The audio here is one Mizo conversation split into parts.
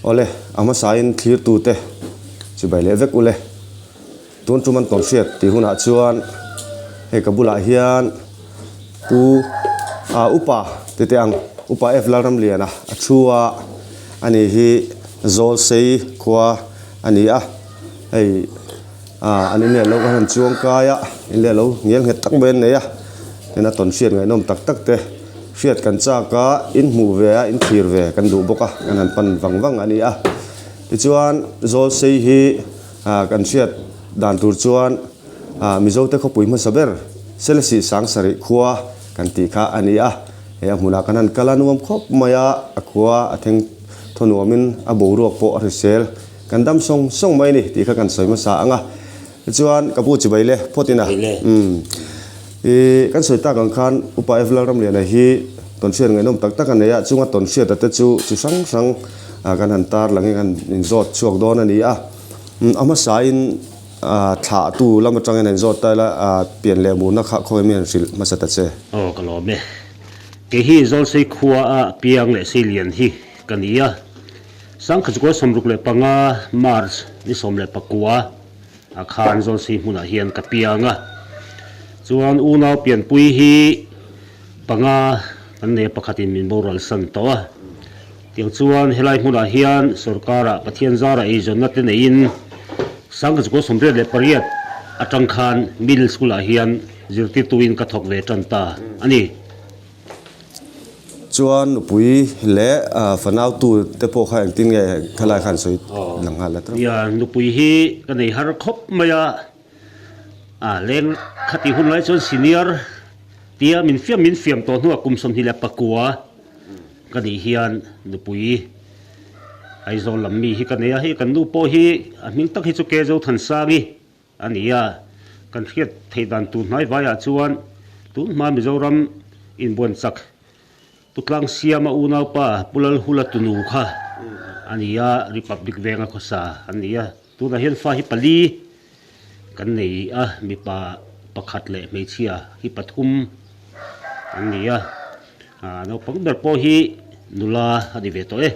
Awle, a hmasain thlirtute chibai leh vek ule. Tun tum an tawn hriat tih hunah chuan hei ka bulah hian Pu ah Upa ti teh ang, Upa F Lalramliana a thu a, ani hi Zawlsei khua a ni a, hei ah an inleh lo kan han chuang kai a, inleh lo ngel nghet tak mai an nei a, tin a tawn hriat ngaihnawm tak tak te. Hriat kan chak a, in hmuh ve a, in thlir ve kan duh bawk a, kan han pan vang vang a ni a. Tichuan, Zawlsei hi kan hriat dan tur chuan Mizote khawpui hmasa ber Selesih Sangsarih khua kan tih kha a ni a. He a hmunah kan han kal a nuam khawp mai a, a khua a thleng thaw nuamin a boruak pawh a hrisel kan dam sawng sawng mai a ni tih kha kan sawi hmasa ang a. Tichuan, ka pu chibai le phawt ina. I kan sawi tak ang khan Upa F Lalramliana hi tawnhriat ngaihnawm tak tak a nei a, chunga tawnhriata te chu chi hrang hrang kan han tar langin kan inzawt chhuak dawn a ni a. A hmasain thlahtu lam atangin a inzawt ta ila, pian leh murna kha khawnge mi han hrilh hmasa ta che. Aw ka lawm e. Kei hi Zawlsei khua a piang leh Seilian hi ka ni a. Sangkhachukaw 65 March ni 19 A khan Zawlsei hmunah hian ka piang a, chuan unau pianpui hi panga kan nei a, pakhatin min boral san tawh a. Tiang chuan helai hmunah hian sorkara Pathian zara eizawnna te neiin 1988 atang khan middle school ah hian zirtirtuin ka thawk ve tan ta a ni. Chuan nupui leh fanautu te pawh kha engtin nge thalai khan sawi lang nghal la tawp. Nia, nupui hi ka nei har khawp mai a, a leng khati hun lai chuan senior tia min fiam min fiam tawh hnuah kum 29 ka nih hian nupui Aizawl lam mi hi ka nei a, hei kan nu pawh hi a hming tak hi chu Kezo Thansangi A ni a, kan hriat theih dan tur hnai vaiah chuan tun hma Mizoram inbuan chak Pu Tlangsiama unaupa Pu Lalhula tunu kha a ni a, Republic Venga khawsa an ni a. Tunah hian fa hi pali kan nei a, mipa pakhat leh hmeichhia hi pathum an ni a, naupang ber pawh hi nula a ni ve tawh e.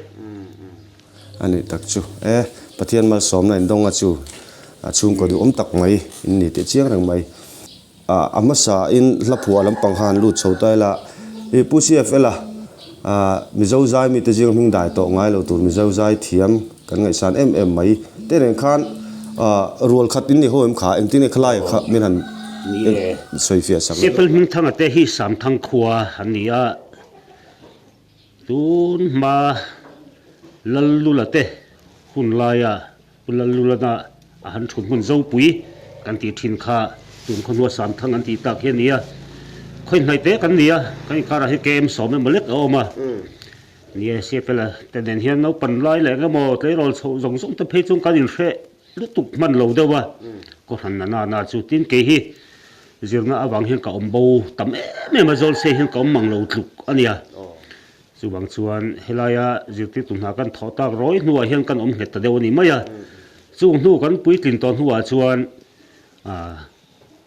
A nih tak chu e, Pathian malsawmna in dawnga chu a chhungkaw duhawm tak mai in ni tih chiang reng mai. A hmasa in hla phuah lampang kha han lut chho ta ila, i Pu CFL a Mizo zai mite zing hming dai tawh ngai lo tur Mizo zai thiam kan ngaihsan em em mai te nen khan rual khat in ni ho em kha engtin nge khalai kha min han sawi fiah sak. CFL Hmingthanga te hi Samthang khua an ni a. Tun hma Lallula te hun laia Pu Lallulana a han thut hmun Zopui kan tih thin kha tun khaw hnua Samthang an tih tak hi a ni a. Khawi hnaih te kan ni a, kan inkarah hi KM sawm emaw lek a awm a. Ni e, Siafela te nen hian naupan lai leh eng emaw tleirawl chhoh zawng zawng te phei chuan kan inhreh lutuk hman lo deuh a. Kohhran na na na chu tin kei hi Zirna avang hian ka awm bo tam em em a, Zawlsei hian ka awm mang lo tluk a nia. Chuvang chuan helaia zirtirtu hna kan thawh tak rawi hnuah hian kan awm nghet ta deuh a ni mai a. Chung hnu kan puitlin tawh hnuah chuan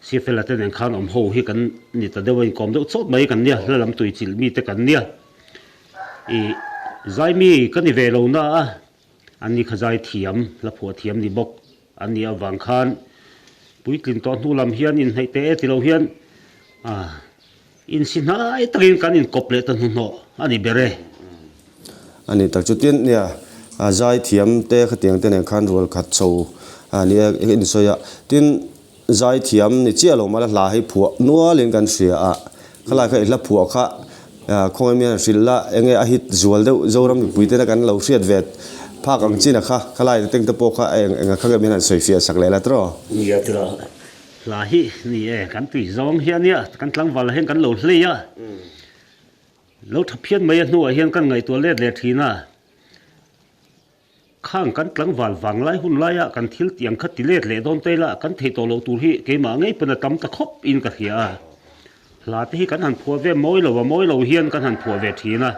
Sifela te nen khan awm ho hi kan ni ta deuh a, inkawm deuh chawt mai kan nia, hla lam tui chilh mite kan nia. Ih, Zaimi ka ni ve lo na a, an ni kha zai thiam, hla phuah thiam ni bawk. An nih avang khan puitlin tawh hnu lam hian inhnaih teh e ti lo hian insi hnai takin kan inkawp leh ta hnuhnawh a ni ber e. A ni tak chu tin nia zai thiam te khatiang te nen khan rual khat chho a nia in sawi a, tin zai thiam ni chiah lo mah la hla hi phuah nualin kan hria a, khalai kha i hla phuah kha Khawngaih mian hrilh la, enge a hit zual deuh Zoram mipui tena kan lo hriat ve phak ang chin a kha, khalai teng te pawh kha eng eng a kha nge mian han sawi fiah sak leh la tiraw? Nia tiraw, hla hi ni e, kan tui zawng hi a nia, kan tlangval ah hian kan lo hlei a, lo tha phian mai a hnuah hian kan ngaihtuah let leh thin a. Khang kan tlangval vanglai hun laia kan thil tiang kha ti let leh dawn taila kan thei tawh loh tur hi keimah ngei pawn a tam ta khawp in ka hria a. Hla te hi kan han phuah ve mawi lo a, mawi lo hian kan han phuah ve thin a.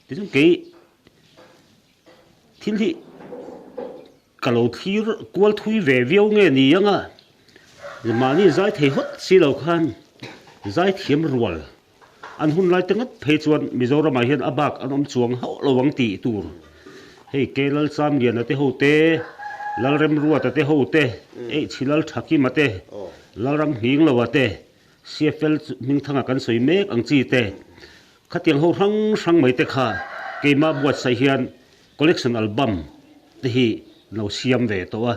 Tichuan kei thil hi ka lo thlir kual thui ve viau nge ni ang a, mahni zai thei hawt si lo khan zai thiam rual An hun lai te ngawt phei chuan Mizoramah hian a bak an awm chuang hauh lo ang tih tur. Hei Ke Lalchamliana te ho te, Lalremruata te ho te, Eichhi Lalthakima te, Lalramhingloa te, CFL hmingthanga kan sawi mek ang chi te, khatiang ho hrang hrang mai te kha keimah buatsaih hian collection album te hi lo siam ve tawh a.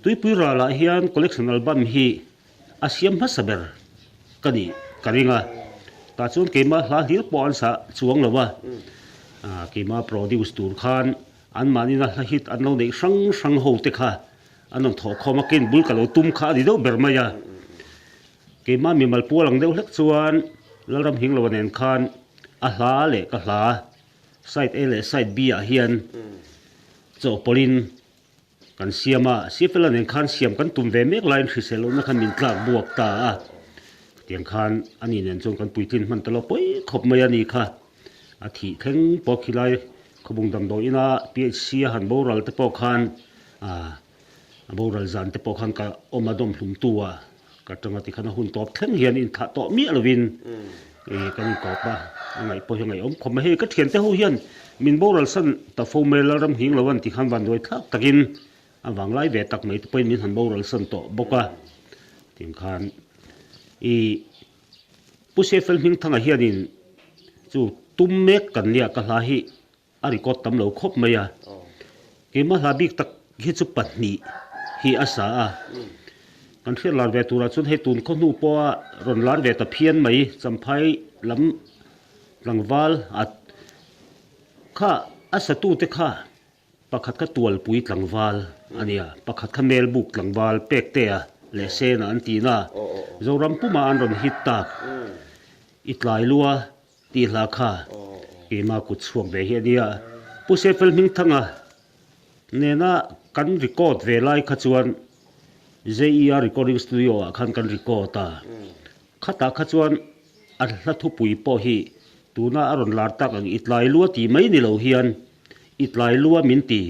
Tuipui ralah hian collection album hi a siam hmasa ber ka nih ka ring a, tah chuan keimah hla hlir pawh an sah chuang lo a, keimah produce tur khan anmahni na hla hit an lo neih hrang hrang ho te kha an rawn thawh khawm a, kein bul ka lo tum kha a ni deuh ber mai a, keimah mimal pual ang deuh hlek chuan Lalram Hingloa nen khan a hla leh ka hla side A leh side B ah hian chawhpawlhin Kan siam a, Sifela nen khan siam kan tum ve mek laiin hrisel lohna khan min tlak buak ta a, tiang khan ani nen chuan kan puitlin hman ta lo pawi khawp mai a ni kha. A thih thleng pawh khilai khawbung damdawi ina PHC a han boral te pawh khan a boral zan te pawh khan ka awm a dawm hlum tu a. Ka tanga tikhan a hun tawp thleng hian inthlah tawh miah lovin kan inkawp a, a ngaih pawh hi a ngaihawm khawp mai. Hei ka thiante ho hian min boral san ta fo mai Lalram nghing lo an tikhan vanduai thlak takin a vanglai ve tak mai te pawhin min han boral san tawh bawk a. Tiang khan i Pu Sefel Hmingthanga hianin chu tum mek kan nia ka hla hi A record tam lo khawp mai a, keimah hla bik tak hi chu pahnih hi a sa a, kan hriat lar ve turah chuan hei tun khaw hnu pawha rawn lar ve ta phian mai Champhai lam tlangval a kha a satute kha pakhat kha Tualpui tlangval a nia, pakhat kha Melbuk tlangval Pektea leh Sena an tihna Zoram pumah an rawn hit tak i tlai lua. Tih hla kha keimah kut chhuak ve hi a nia. Pu Sefel Hmingthanga nena kan record ve lai kha chuan JER Recording Studio ah khan kan record a. Khatah kha chuan a hla thupui pawh hi tuna a rawn lar tak ang i tlai lua tih mai ni lo hian i tlai lua min ti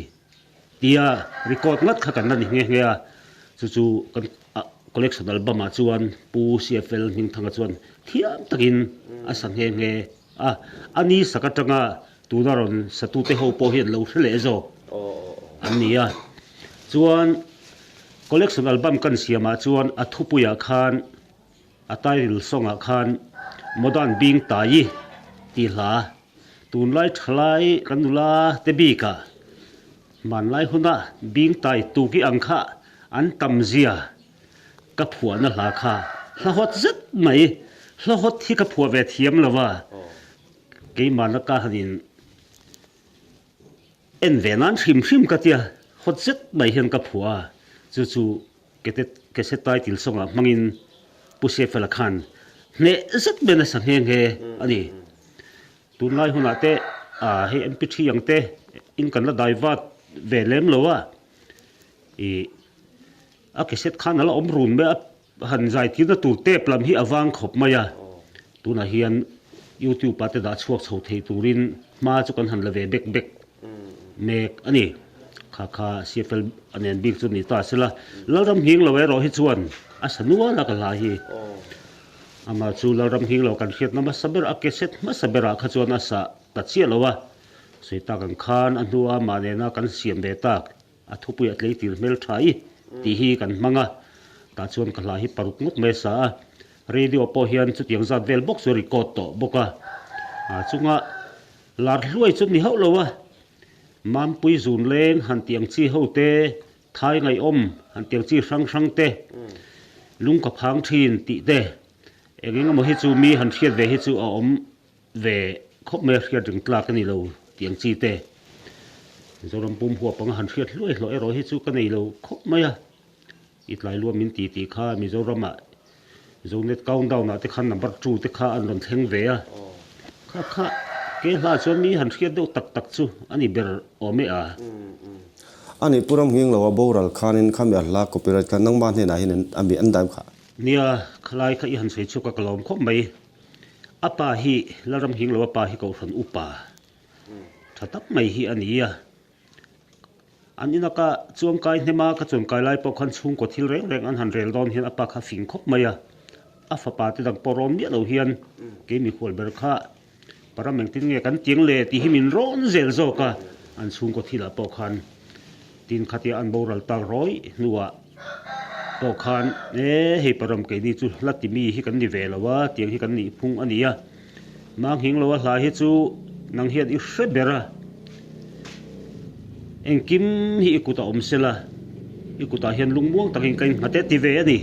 Tia record ngat kha kan la ni nghe nghe a, chu chu kan collection album ah chuan Pu CFL Hmingthanga chuan thiam takin a sa nghe nghe a, a ni sak atanga tuna rawn satute ho pawh hi an lo hre leh zawk an ni a. Chuan collection album kan siamah chuan a thupuiah khan a title song ah khan Modern Bing Tai tih hla Tunlai thalai kan nula te bikah hmanlai huna bing tai tuki ang kha an tam zia ka phuahna hla kha hla hawt zet mai, hla hawt hi ka phuah ve thiam lo va, keimahna ka hanin en ve nan hrim hrim ka tia hawt zet mai hian ka phuah a, chu chu Kese title sawngah hmangin Pu Sefela khan hneh zet mai nasa nghe nghe a ni. Tunlai hunah te hei MP3 ang te in kan la dai vat ve lem lo a, ih a cassette khan a la awm run mai a, han zai tirna tur tape lam hi a vang khawp mai a, tunah hian YouTube ah te dah chhuak chho thei turin hma chu kan han la ve bek bek mek a ni. Kha kha CFL a nen bik chu ni ta sela, Lalram nghing lo erawh hi chuan a sa nual a ka hla hi. Amah chu Lalram nghing lo kan hriatna hmasa ber a cassette hmasa berah kha chuan a sa ta chiah lo a, sawi tak ang khan a hnua mah nena kan siam ve tak a thupui a tleitir hmel tha i tih hi kan hmang a, tah chuan ka hla hi paruk ngawt mai a sa a, radio pawh hian chutiang zat vel bawk chu a record tawh bawk a, chunga lar hluai chu ni hauh lo a. Mampui zun leng han tih ang chi ho te, thai ngaihawm han tih ang chi hrang hrang te, lung ka phang thin tih te, eng eng emaw hi chu mi han hriat ve hi chu a awm ve khawp mai a hriat ring tlak a ni lo tih ang chi te. Mizoram pum huap anga han hriat hluai hlawh erawh hi chu ka nei lo khawp mai a. I tlai luam min ti tih kha Mizoramah Zonet countdown ah te khan number two te kha an rawn thleng ve a, kha kha ke hla chuan mi han hriat deuh tak tak chu a ni ber awm e a. A nih Pu Ramnghing lo a boral khanin khami a hla copyright kha nangmah hnenah hian a mi an daim kha. Nia, khalai kha i han sawi chhuak a ka lawm khawp mai. A pa hi Lalramnghing lo a pa hi Kohhran upa tha tak mai hi a ni a. An ina ka chuangkai hnem a, ka chuankai lai pawh khan chhungkaw thil reng reng an han rel dawn hian a pa kha fing khawp mai a, a fapa te dang pawh rawn miah lo hian kei mikhual ber kha param engtin nge kan tiang le tih hi min rawn zel zawk a. An chhungkaw thilah pawh khan tin khatia an boral tak rawih hnuah pawh khan e hei param keini chu hla ti mi hi kan ni ve lo a tiang hi kan nih phung a ni a mang hing lo a hla hi chu nang hian i hre ber a engkim hi i kut a awm sela i kutah hian lungmuang takin ka innghat e ti ve a ni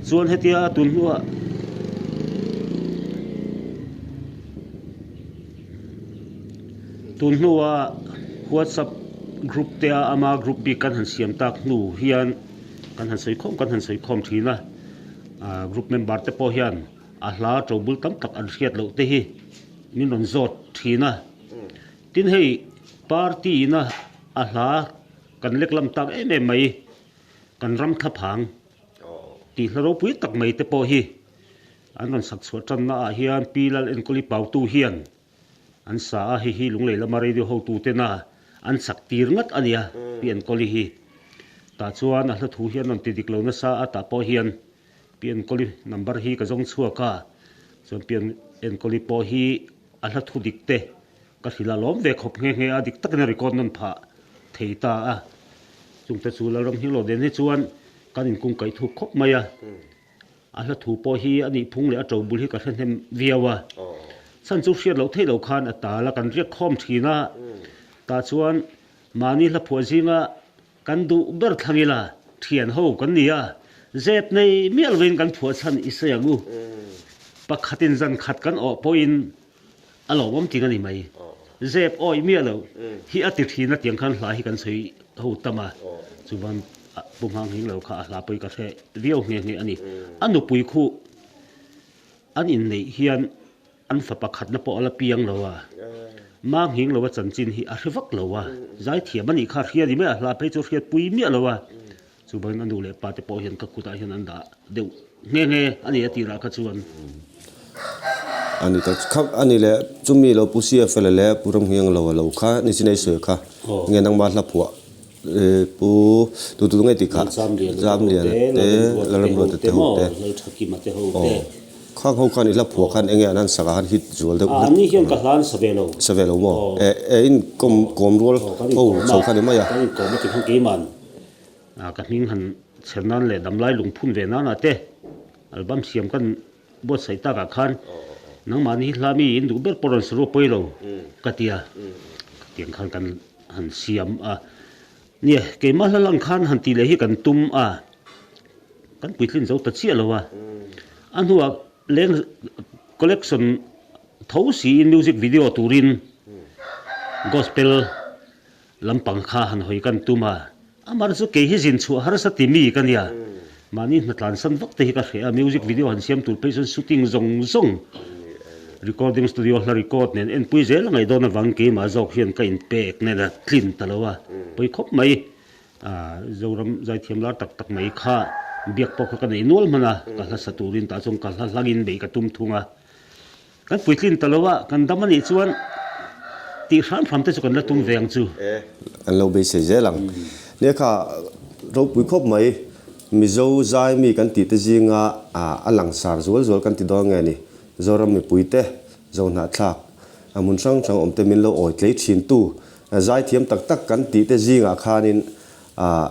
chuan hetia tun hnuah. Tun hnua WhatsApp group te a ama group bik kan han siam tak hnu hian kan han sawi khawm kan han sawi khawm thin a, ah group member te pawh hian a hla to bul tam tak an hriat loh te hi min rawn zawt thin a. Tin hei party ina a hla kan lek lam tak em em mai kan ram thlaphang tih hla ropui tak mai te pawh hi An rawn sak chhuah tanna ah hian Pi Lal Enkawli Pautu hian an sa a, hei hi Lunglei lama radio hotu tena an sak tir ngat a nia Pi Enkawli hi. Tah chuan a hla thu hi an rawn ti dik lo nasa a, tah pawh hian Pi Enkawli number hi ka zawng chhuak a, chuan Pi Enkawli pawh hi a hla thu dik te ka hrilh a lawm ve khawp nghe nghe a, dik takin a record nawn phah thei ta a. Chungte chu Lalramhinglo den hi chuan kan inkungkaih thuk khawp mai a. A hla thu pawh hi a nih phung leh a to bul hi ka hre hnem viau a. Chhan chu hriat loh theih loh khan a tal a, kan riak khawm thin a. Tah chuan mahni hla phuah zinga kan duh ber thlang ila thian ho kan ni a, zep nei miah lovin kan phuah chhan i sawi ang u. Pakhatin zan khat kan awh pawhin a lawmawm ting a ni mai. Zep awih miah lo hi a ti thin a tiang khan hla hi kan sawi ho tam a, chuvan Pu Hmang Hing lo kha a hla pawh hi ka hre viau nghe nghe a ni. A nupui khuh an inneih hian an fa pakhatna pawh a la piang lo a, Mang Hing lo a chanchin hi a hre vak lo a, zaithiam a nih kha a hria ni mai a, hla phei chu a hriatpui miah lo a, Chuvangin a nu leh pa te pawh hian ka kutah hian an dah deuh nghe nghe a ni a tirah kha chuan. A ni tak khap a ni leh chumi lo Pu Sia Fela leh Pu Ramngheng lo a lo kha ni chin ei sawi kha nge nangma hla phuah Pu tu tu nge tih kha Zamliana te Lalramruata te ho te aw khang ho khan i hla phuah khan enge an han sak ah khan hit zual deuh hlek. Ani hian ka hla an sa ve lo. Sa ve lo maw? E in kawm kawm rual ho chho kha ni mai a. Kan inkawm a ti khan keiman Ka hming han chher nan leh damlai lungphun ve nanah te album siam kan buatsaih takah khan nangmahni hi hla mi in duh ber pawh rawn saru pawi lo ka ti a, khatiang khan kan han siam a. Nia, keimah hla lang khan han tih leh hi kan tum a, kan puitlin zo ta chiah lo a. A hnuah leng collection tho siin music video turin gospel Lampang kha han hawi kan tum a, amar chu kei hi zin chhuah harsa ti mi ka nia. Mahni hna tlansan vak te hi ka hreh a, music video han siam tur phei chuan shooting zawng zawng, recording studio hla record nen enpui zel a ngaih dawn avang keimah zawk hian ka inpek nen a tlin ta lo a, pawi khawp mai. Zoram zaithiam lar tak tak mai kha biak pawh kha ka nei nual hman a, ka hla sa turin tah chuan ka hla hlangin beih ka tum thung a. Kan puitlin ta lo a, kan dam a nih chuan tih hram hram te chu kan la tum ve ang chu. Kan lo beisei zel ang. Nia kha ropui khawp mai, Mizo zai mi kan tih te zinga a langsar zual zual kan ti dawn nge ni, Zoram mipui te, Zohnahthlak, a hmun hrang hrang awm te min lo awi tlei thin tu, zaithiam tak tak kan tih te zingah khanin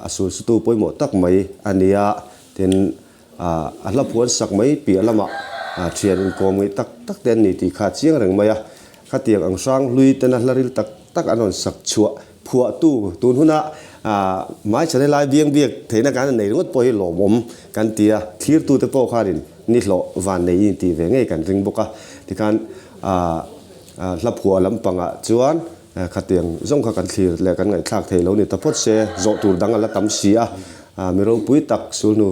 a sulsutu pawimawh tak mai a nia, tin A hla phuan sak mai piah lamah thian inkawm ngeih tak tak te an ni tih kha a chiang reng mai a. Khatiang ang hrang hlui tena hla ril tak tak an rawn sak chhuah phuahtu tun huna hmaichhan helai biang biak theihna kan han nei ringawt pawh hi lawmawm kan ti a. Thlirtute pawh khanin nihlawh van nei in tih ve ngei kan ring bawk a. Tikhan hla phuah lampangah chuan khatiang zawng kha kan thlir leh kan ngaihthlak thei lo ni ta phawt se, zawh tur dang a la tam si a. Mi ropui tak sulhnu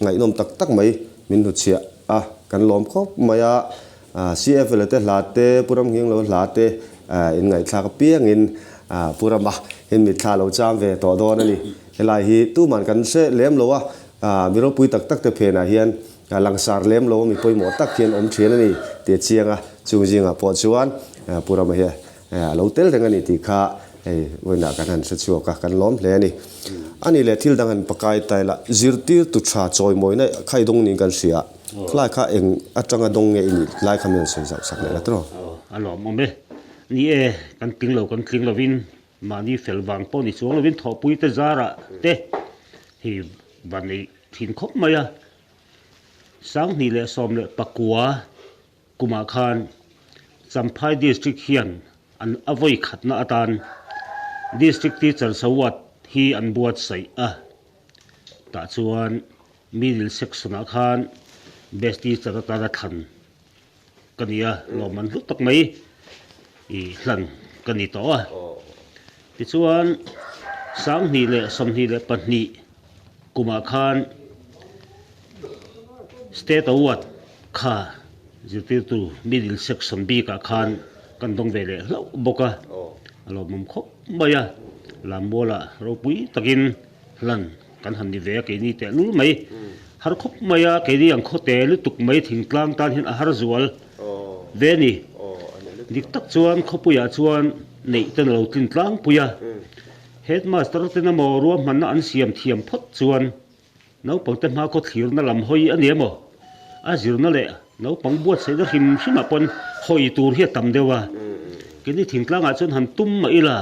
ngaihnawm tak tak mai min hnuchhiah a, kan lawm khawp mai a. CFL te hla te, Pu Ramnghing lo hla te in ngaihthlak apiangin Pu Rama in mitthla lo cham ve tawh dawn a ni. Helai hi tuman kan hre lem lo a, mi ropui tak tak te phenah hian langsar lem lo mi pawimawh tak hian awm thin a ni tih a chiang a, chung zingah pawh chuan Pu Rama hi a lo tel reng a ni tih kha hei vawiinah kan han hre chhuak a, kan lawm hle a ni. A nih leh thil dang han pakai ta ila, zirtirtu tha chawimawina kha i dawng niin kan hria a, khlai kha eng atanga dawng nge i nih lai kha mi han sawi zauh sak leh la tawh. A lawmawm e. Ni e, kan tling lo kan tling lovin mahni fel vang pawh ni chuang lovin thawhpui te zarah te hei va nei thin khawp mai a. 2019 kumah khan Champhai District hian an a vawi khatna atan District Teachers Award hi an buatsaih a. Tah chuan Middle Section ah khan Best Teacher atana thlan ka ni a, lawmman hlu tak mai i hlan ka ni tawh a. Tichuan 2022 kumah khan State Award kha zirtirtu Middle Section bikah khan kan dawng ve leh hlauh bawk a, a lawmawm khawp mai a, Lammualah ropui takin hlan kan han ni ve a keini teh lul mai har khawp mai a keini ang khawte lutuk mai thingtlang tan hian a har zual ve a ni dik tak chuan khawpuiah chuan neih ten a lo tlin tlangpui a headmaster ten emaw ruahmanna an siam thiam phawt chuan naupang te hma khaw thlirna lam hawi a ni emaw a zirna leh naupang buatsaihna hrim hrimah pawn hawi tur hi a tam deuh a keini thingtlangah chuan han tum mah ila.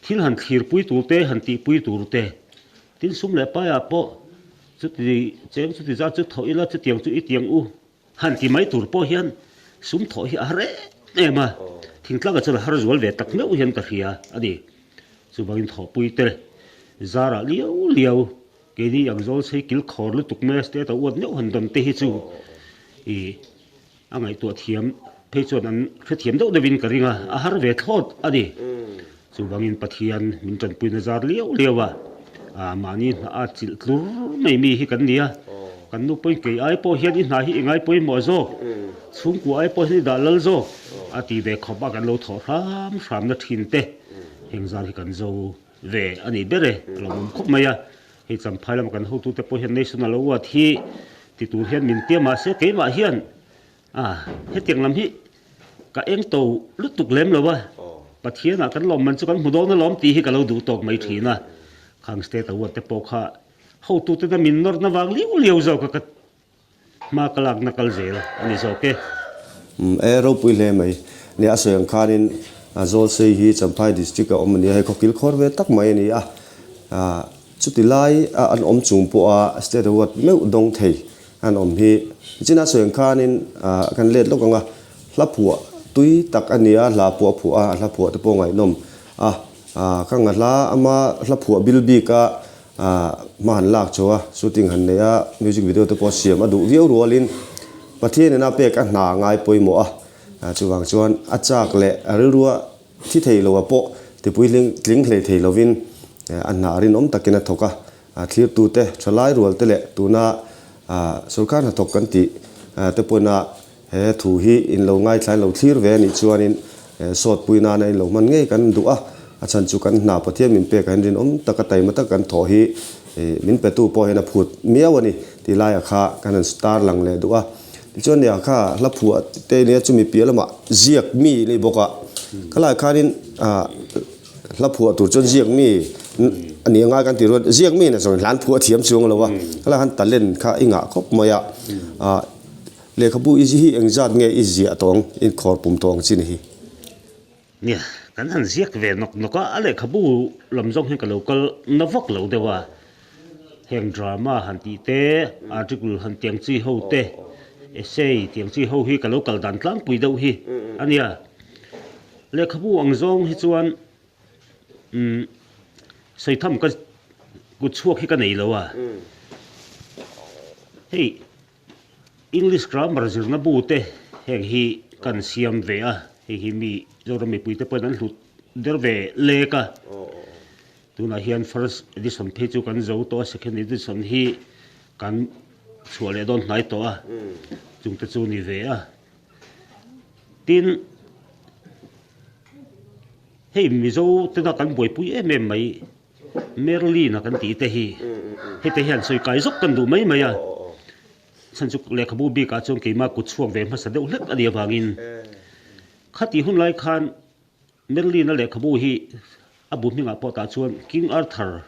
Thil han thlirpui tur te, han tihpui tur te, tin sum leh paiah pawh chuti cheng chuti zat chu thawh ila chutiang chu i tiang u han ti mai tur pawh hian sum thawh hi a har em em a, thingtlangah chuan a har zual ve tak meuh hian ka hria a ni. Chuvangin thawhpui te zarah liau liau keini ang zawl chei kil khawr lutuk mai a state a uat meuh han dawn te hi chu i A ngaihtuah thiam phei chuan an hrethiam deuh deuhin ka ring a, a har ve thlawt a ni. Chuvangin Pathian min tanpuina zar liau liau a, mahni hna a chilh tlur mai mi hi kan ni a. Kan nu pawhin kei ai pawh hian i hna hi i ngai pawimawh zawk, chhungkua ai pawh hian i dah lal zawk a ti ve khawp a, kan lo thawh hram hramna thin te heng zar hi kan zo ve a ni ber e, a lo awm khawp mai a. Hei Champhai lama kan hotute pawh hian National Award hi ti tur hian min tia mahse keimah hian a hetiang lam hi ka eng to lutuk lem lo a, Pathianah kan lawmman chu kan hmu dawn alawm tih hi ka lo duh tawk mai thin a, khang State Award te pawh kha hotute na min nawrna vang liau liau zawk a ka Hma ka lakna kal zel a ni zawk e. Umm e ropui hle mai. Nia a sawi ang khanin Zawlsei hi Champhai District a awm a nia, hei khawkil khawr ve tak mai a ni a. Chuti lai a an awm chung pawha State Award meuh dawng thei an awm hi. Nichina a sawi ang khanin kan let lawk ang a, hla phuah tui tak a ni a, hla pawh a phuah a, a hla phuah te pawh ngaihnawm a. Ka nga hla ama hla phuah bil bik a Hma han lak chu a, shooting han nei a, music video te pawh siam a duh viau rualin Pathian ina pek a hna a ngai pawimawh a, chuvang chuan a chak leh a rilrua thi thei lo a pawh tipui tling hlei thei lovin a hna rinawm takin a thawk a, thlirtute, thalai rual te leh tuna sorkar hnathawk kan tih te pawhin a He thu hi in lo ngaithla in lo thlir ve a nih chuanin sawt pui nana in lo hman ngei kan duh a, a chhan chu kan hna Pathian min pek ah hian rinawm taka taima taka kan thawh hi min petu pawh hian a phut miau a ni tih laiah kha kan han tar lang leh duh a. Tichuan nia kha hla phuah te nia chumi piah lamah ziak mi a ni bawk a, khalaiah khanin hla phuah tur chuan ziak mi a ni angai kan tih rual ziak mi na zawng hla an phuah thiam chuang lo a, khalaiah khan talent kha i ngah khawp mai a. Lehkhabu i hi eng zat nge i ziah tawh ang, i khawr pum tawh ang chin hi? Nia, kan han ziak ve nawk nawk a, a lehkhabu lam zawng hian ka lo kal na vak lo deuh a, heng drama han tih te, article han tiang chi ho te, essay tiang chi ho hi ka lo kal dan tlangpui deuh hi a nia. Lehkhabu ang zawng hi chuan umm sawitham ka kut chhuak hi ka nei lo a, hei. English grammar zirna bu te heng hi kan siam ve a, hei hi mi Zoram mipui te pawhin an hlut der ve lek a, tunah hian first edition phei chu kan zo tawh a, second edition hi kan chhuah leh dawn hnai tawh a, chung te chu ni ve a. Tin, hei Mizo tena kan buaipui em em mai. Merlin-a kan tih te hi hete hian sawi kai zawk kan duh mai mai a, chhan chu lehkhabu bikah chuan keimah kut chhuak ve hmasa deuh hlek a nih avangin khatih hun lai khan Merlin-a lehkhabu hi a bu hmingah pawh tah chuan King Arthur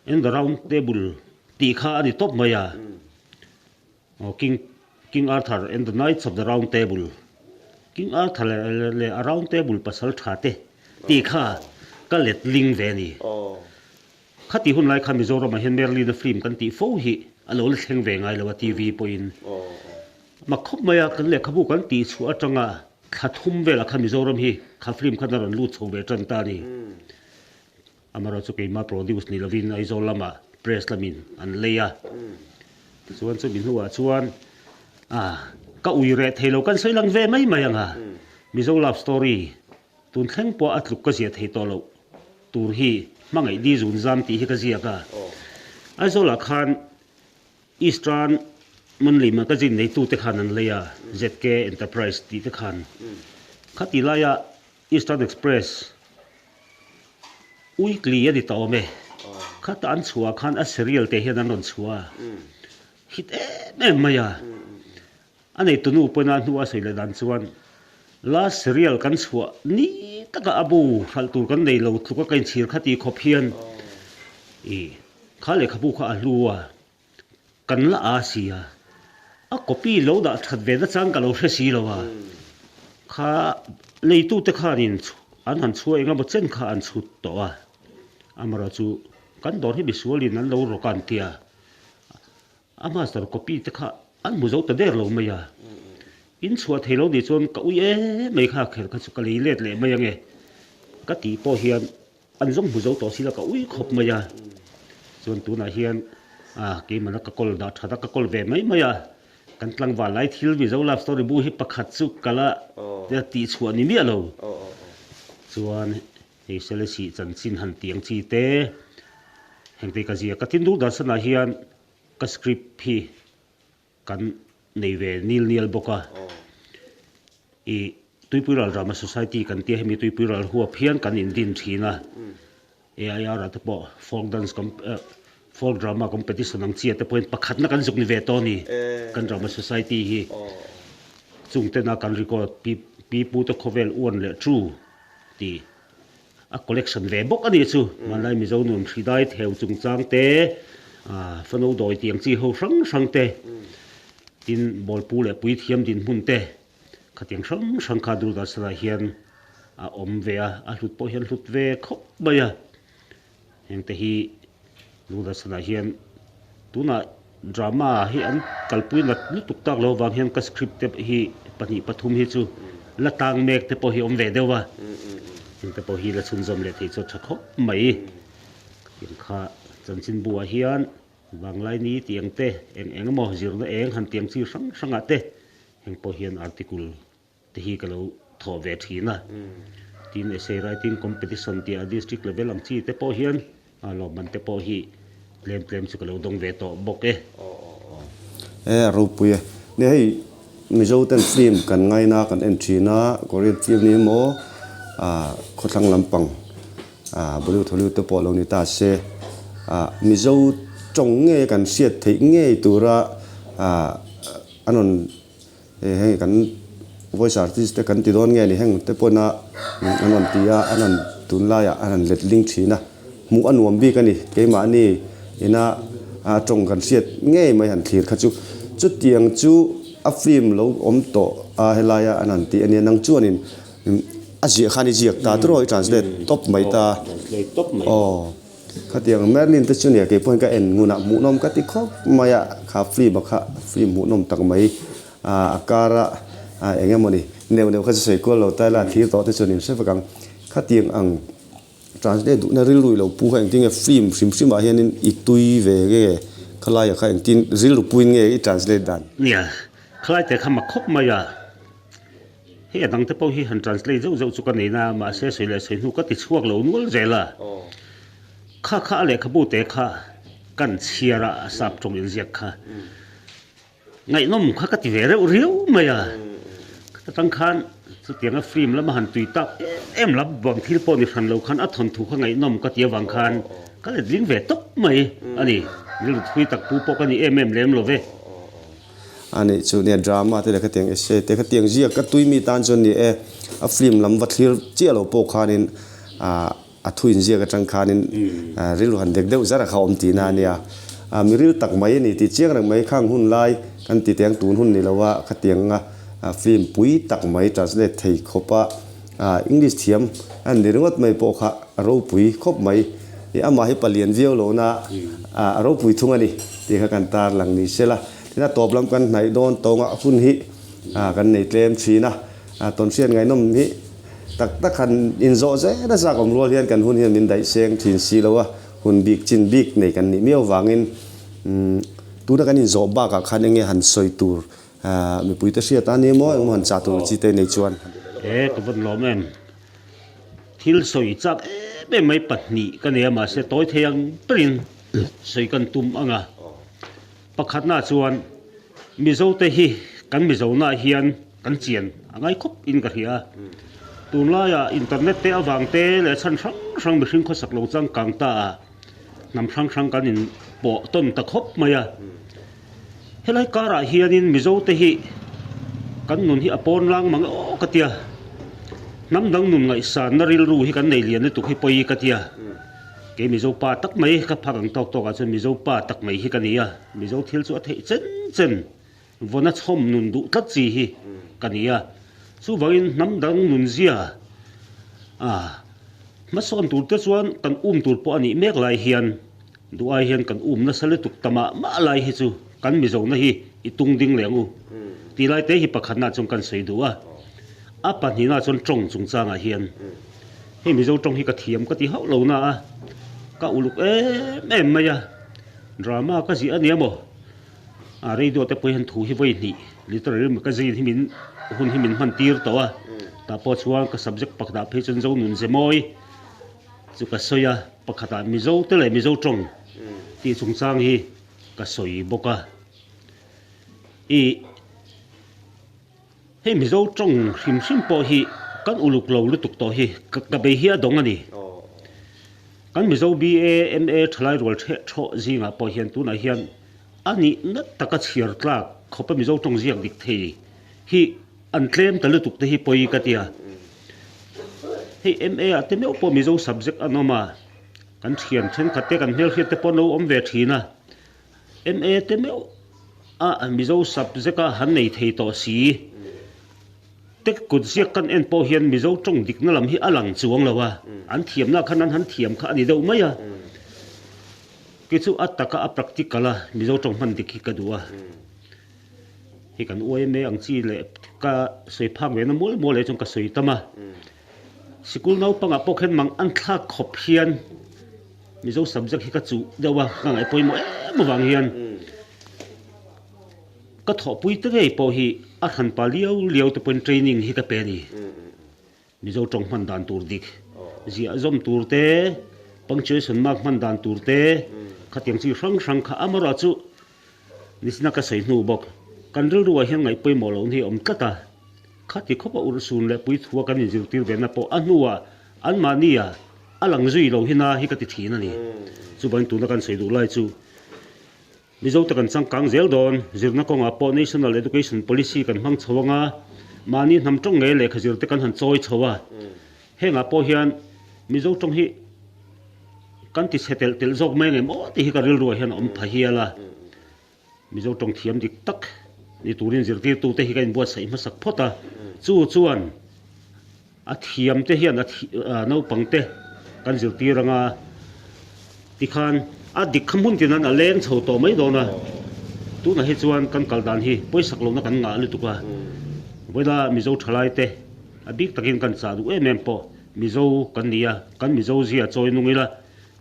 and the Round Table tih kha a ni tawp mai a, King King Arthur and the Knights of the Round Table. King Arthur leh a Round Table pasal tha te tih kha ka let ling ve a ni. Khati hun lai kha Mizoramah hian Merlin-a film kan tih fo hi a lo la thleng ve ngai lo a TV pawhin. Mak khawp mai a, kan lehkhabu kan tih chhuah atanga thla thum velah khan Mizoram hi kha film khan a rawn lut chho ve tan ta a ni. Amaherawhchu keimah produce ni lovin Aizawl lamah press lamin an lei a. Tichuan chumi hnuah chuan ka ui reh thei lo kan sawi lang ve mai mai ang a, Mizo love story tun thleng pawh a tluk ka ziah thei tawh loh tur hi hmangaih di zun zam tih hi ka ziak a. Aizawlah khan Eastern Monthly magazine neitute khan an lei a, ZK Enterprise tih te khan. Khati laia Eastern Express Weekly a ni ta awm e. Khata an chhuah khan a serial te hian an rawn chhuah a, hit em em mai a. A neitunu pawhin a hnu a sawi leh dan chuan last serial kan chhuah ni taka a bu hralh tur kan nei lo tluka ka inchhir kha tih khawp hian i kha lehkhabu kha a hlu a. Kan la a si a, a copy lo dah that ve nachang ka lo hre si lo a, kha leitute khanin an han chhuah eng emaw chen kha an chhut tawh a, amaherawh chu kan dawr hi misualin an lo rawk a an tia, a master copy te kha an hmu zo ta der lo mai a, in chhuah thei lo nih chuan ka ui em mai kha kher kha chu ka lei let leh mai ange ka tih pawh hian An zawng hmu zo tawh si la ka ui khawp mai a, chuan tunah hian ah keimahna ka kawl dah that a, ka kawl ve mai mai a, kan tlangval lai thil Mizo love story bu hi pakhat chu ka la tih chhuah ni miah lo, chuan hei Selesih chanchin han tiang chi te hengte ka ziak a, tin Doordarshan-ah hian ka script hi Kan nei ve nil nial bawk a, i Tuipui Ral Drama Society kan tia hemi Tuipui Ral huap hian kan indin thin a, AIR ah te pawh folk dance folk drama competition ang chi ah te pawhin pakhatna kan zuk ni ve tawh a ni kan drama society hi. Chung tena kan record pi pu te khawvel uan leh true tih A collection ve bawk a nih chu. Hmanlai Mizo nun hridai theu chungchang te, fano dawi tiang chi ho hrang hrang te, tin bawlpu leh puithiam dinhmun te khatiang hrang hrang kha Doordarshan ah hian a awm ve a, a hlut pawh hian hlut ve khawp mai a. Hengte hi Doordarshan ah hian tunah drama hi an kalpui nat lutuk tak lo vang hian ka script te hi pahnih pathum hi chu la tang mek te pawh hi awm ve deuh a, hengte pawh hi la chhunzawm leh thei chu a tha khawp mai. Tiang kha chanchinbu ah hian Vanglaini tiang te eng eng emaw zirna eng han tiang chi hrang hrang ah te heng pawh hian article te hi ka lo thawh ve thin a, tin essay writing competition tih a district level ang chi te pawh hian a lawmman te pawh hi tlem tlem chu ka lo dawng ve tawh bawk e. E a ropui e. Nia hei Mizo ten film kan ngaina kan en thin a, Korean film ni emaw ah khawthlang lampang ah Bollywood Hollywood te pawh lo ni ta se ah Mizo tawng nge kan hriat theih ngei tura ah an rawn Hei kan voice artist te kan ti dawn nge ni heng te pawn a an rawn ti a, an rawn tunlaiah an rawn let ling thin a, hmuh a nuam bik a ni. Keimahni ina a tawng kan hriat ngei mai han thlir kha chu chutiang chu a film lo awm tawh a helaia an han ti a nia. Nang chuanin a ziah khan i ziak ta tiraw i translate tawp mai ta. Aw. Khatiang Merlin te chu nia kei pawhin ka en ngunah hmuhnawm ka ti khawp mai a, kha film a kha film hmuhnawm tak mai a kar a eng emawni neuh neuh kha chu sawi kual lo ta ila thlir tawh te chuan in hre vek ang. Khatiang ang translate duhna rilru i lo pu kha engtin nge film hrim hrim ah hianin i tui ve nge khalai ah kha engtin rilru puin nge i translate dan? Nia, khalai te kha mak khawp mai a. Hei a dangte pawh hi han translate zeuh zeuh chu ka nei na, mahse sawi leh sawi hnu ka ti chhuak lo nual zel a. Kha kha a lehkhabu te kha kan chhiar a, a sap tawng inziak kha ngaihnawm kha ka ti ve reuh riau mai a. Khata tang khan chutianga film lama han tui tak em em lam bang thil pawh ni hran lo khan a thawnthu kha ngaihnawm ka ti avang khan ka letling ve tawp mai a ni. Rilru thui tak pu pawh ka ni em em lem lo ve. A nih chu nia drama te leh khatiang essay te khatiang ziak ka tui mi tan chuan ni e a film lam va thlir chiah lo pawh khanin ah a thu inziak atang khanin rilru han dek deuh zar a kha awm tihna a nia a mi ril tak mai a ni tih chiang reng mai khang hun lai kan ti teng tun hun ni lo a khatiang a. Film pui tak mai translate thei khawpa English thiam a ni ringawt mai pawh kha a ropui khawp mai. Ih amah hi palian viau lohna a ropui thung a ni tih kha kan tar lang ni se la. Tin a tawp lam kan hnaih dawn tawnga hun hi kan nei tlem thin a, tawnhriat ngaihnawm hi tak tak han inzawh zel a zak awm rual hian kan hun hian min daih seng thin si lo a, hun bik chin bik nei kan nih miau vangin tuna kan inzawh bakah khan enge han sawi tur Mipuite hriat a ni maw engemaw han chah tur chi te nei chuan. He ka vawn lawm em? Thil sawi chak em em mai pahnih ka nei a mahse tawi thei ang berin sawi kan tum ang a. Pakhatna chuan Mizote hi kan Mizona hian kan chian a ngai khawp in ka hria a. Tunlaia internet te avang te leh chhan hrang hrang mihring khawsak lo changkang ta a. Hnam hrang hrang kan in pawh tawn ta khawp mai a. Helai karah hianin Mizo te hi kan nun hi a pawn lang mang aw ka tia. Hnam dang nun ngaihsanna rilru hi kan nei lian lutuk hi pawi ka tia. Kei Mizo pa tak mai ka phak ang tawk tawkah chuan Mizo pa tak mai hi ka ni a. Mizo thil chu a theih chen chen vawna chhawm nun duh tlat chi hi ka ni a. Chuvangin hnam dang nun zia a hmasawn tur te chuan kan um tur pawh a nih mek lai hian duh ai hian kan um nasa lutuk ta mah mah lai hi chu kan Mizona hi i tung ding leh ang u tih lai te hi pakhatna chuan kan sawi duh a. A pahnihna chuan tawng chungchangah hian hei Mizo tawng hi ka thiam ka ti hauh lo na a, ka uluk em em mai a, drama ka ziah a nia maw? A radio te pawh hian thu hi vawi hnih literary magazine hi min hun hi min hman tir tawh a tah pawh chuan ka subject pakhatah phei chuan Zonun Zemawi chu ka sawi a pakhatah Mizo te leh Mizo tawng tih chungchang hi ka sawi bawk a ih hei Mizo tawng hrim hrim pawh hi kan uluk lo lutuk tawh hi ka bei hi a dawng a ni. Kan Mizo BA, MA thalai rual theh thawh zingah pawh hian tunah hian a nihna taka chhiar tlak khawpa Mizo tawng ziak dik thei hi an tlem ta lutuk te hi pawi ka ti a. Hei MA ah te meuh pawh Mizo subject an awm a, kan thian thenkhat te kan hmelhriat te pawh an lo awm ve thin a. MA te meuh a Mizo subject a han nei thei tawh si. Te kut ziak kan en pawh hian Mizo tawng dikna lam hi a lang chuang lo a, an thiamna khan an han thiam kha a ni deuh mai a. Kei chu a taka a practical a Mizo tawng hman dik hi ka duh a. Hei kan YMA ang chi leh ka sawi phak ve na mual mual leh chuan ka sawi tam a. Sikul naupangah pawh khan mang an thlak khawp hian Mizo subject hi ka chuh deuh a, ka ngaih pawimawh em avang hian. Ka thawhpui te ngei pawh hi a hranpa liau liau te pawhin training hi ka pe a ni. Mizo tawng hman dan tur dik, ziah zawm tur te, punctuation mark hman dan tur te, khatiang chi hrang hrang kha amarawh chu nisina ka sawi hnu bawk. Kan rilruah hian ngaih pawimawh lohna hi a awm tlat a, khati khawpa urhsun leh puithua kan inzirtir ve na pawh a hnuah anmahnia a lang zui lo hi na hi ka ti thin a ni. Chuvangin tuna kan sawi duh lai chu. Mizote kan changkang zel dawn, zirna kawngah pawh National Education Policy kan hmang chho anga, mahni hnam tawng ngei lehkha zirte kan han chawi chho a. Hengah pawh hian Mizo tawng hi kan ti chhe telh telh zawk mai ngem aw tih hi ka rilruah hian a awm pha hial a. Mizo tawng thiam dik tak ni turin zirtirtute hi ka inbuatsaih hmasak phawt a, chu chuan A thiam te hian a naupang te kan zirtir anga tikhan a dik kha hmun tin an a leng chho tawh mai dawn a, tunah hi chuan kan kal dan hi pawisak lohna kan ngah lutuk a, vawilah Mizo thalai te a bik takin kan chah duh em em pawh Mizo kan ni a, kan Mizo zia chawi nung ila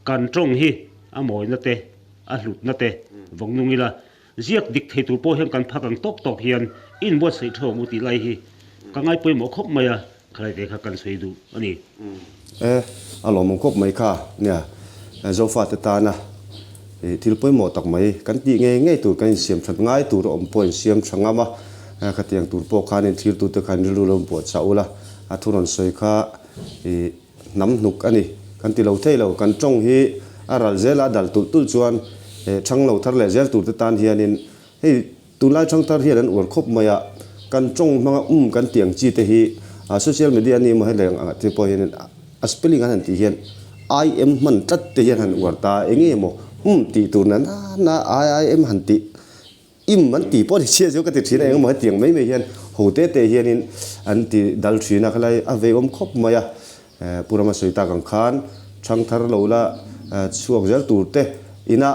kan tawng hi a mawina te a hlutna te vawng nung ila Ziak dik thei tur pawh hian kan phak ang tawk tawk hian in buatsaih tho ang u tih lai hi ka ngai pawimawh khawp mai a, khalai ve kha kan sawi duh a ni. E, a lawmawm khawp mai kha nia, Zofate tana thil pawimawh tak mai kan tih ngei ngei tur kan insiam that ngai tur a awm pawh insiam tha ngam a, khatiang tur pawh khan inthirtute khan rilru lo buatchah ula, a thu rawn sawi kha i. Hnam hnuk a ni. Kan ti lo thei lo. Kan tawng hi a ral zel a, a dal tulh tulh chuan thang lo thar leh zel tur te tan hianin hei tunlai thang thar hian an uar khawp mai a, kan tawng hmanga um kan tih ang chi te hi social media a ni emaw heleng ang te pawh hianin a spelling an han tih hian I M hman tlat te hian han uar ta a, enge maw um tih tur na na na I I M han tih Im an tih pawh ni chiah chu ka ti thin a, engemaw hetiang mai mai hian ho te te hianin an ti dal thin a, khalai a veiawm khawp mai a. Pu Rama sawi tak ang khan thangthar lo la chhuak zel tur te ina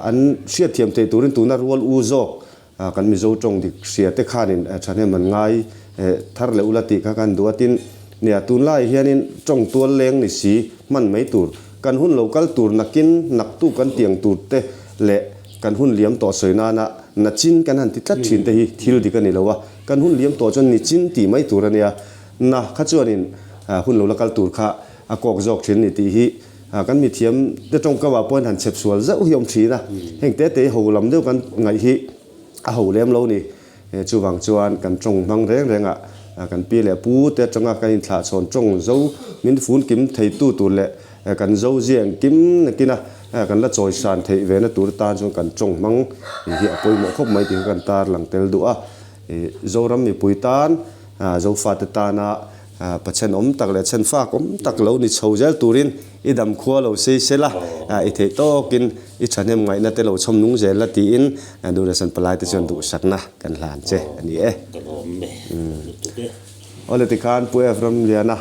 an hriatthiam theih turin tuna rual u zawk Kan Mizo tawng dik hria te khanin thahnem an ngai thar leh ula tih kha kan duh a tin, nia tunlai hianin tawng tual leng ni si hman mai tur, kan hun lo kal tur nakin naktu kan tiang tur te leh kan hun liam tawh sawi nana nachin kan han ti tlat thin te hi thil dik a ni lo a, kan hun liam tawh chuan nichin tih mai tur a nia, na kha chuanin hun lo la kal tur kha a kawk zawk thin a ni tih hi Kan mithiam te tawngkam ah pawhin han chhep sual zauh hi a awm thin a, heng te te ho lam deuh kan ngaih hi a ho lem lo ni. Chuvang chuan kan tawng hmang reng reng ah kan pi leh pu te atanga kan inthlah chhawn tawng zo min fun kim thei tu tur leh kan zo zia engkim nakin a kan la chawi san theih ve na tur atan chuan kan tawng hmang hi a pawimawh khawp mai tih kha kan tar lang tel duh a. Zoram mipui tan Zofate tana Pathian awm tak leh chhen fak awm tak lo ni chho zel turin i dam khua lo sei se la, i theih tawkin i thahnem ngaihna te lo chhawm nung zel la tiin Duhdasan palai te chuan duhsakna kan hlan che a ni e. Awle tikhan Pu Ephraim Liana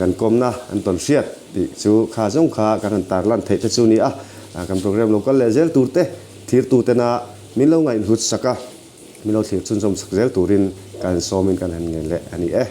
kan kawmna an tawn hriat tih chu kha zawng kha kan han tarlan theih te chu ni a, kan program lo kal leh zel tur te thirtu tena min lo ngaihhlut sak a, min lo thlir chhunzawm sak zel turin kan sawmin kan han ngen leh a ni e.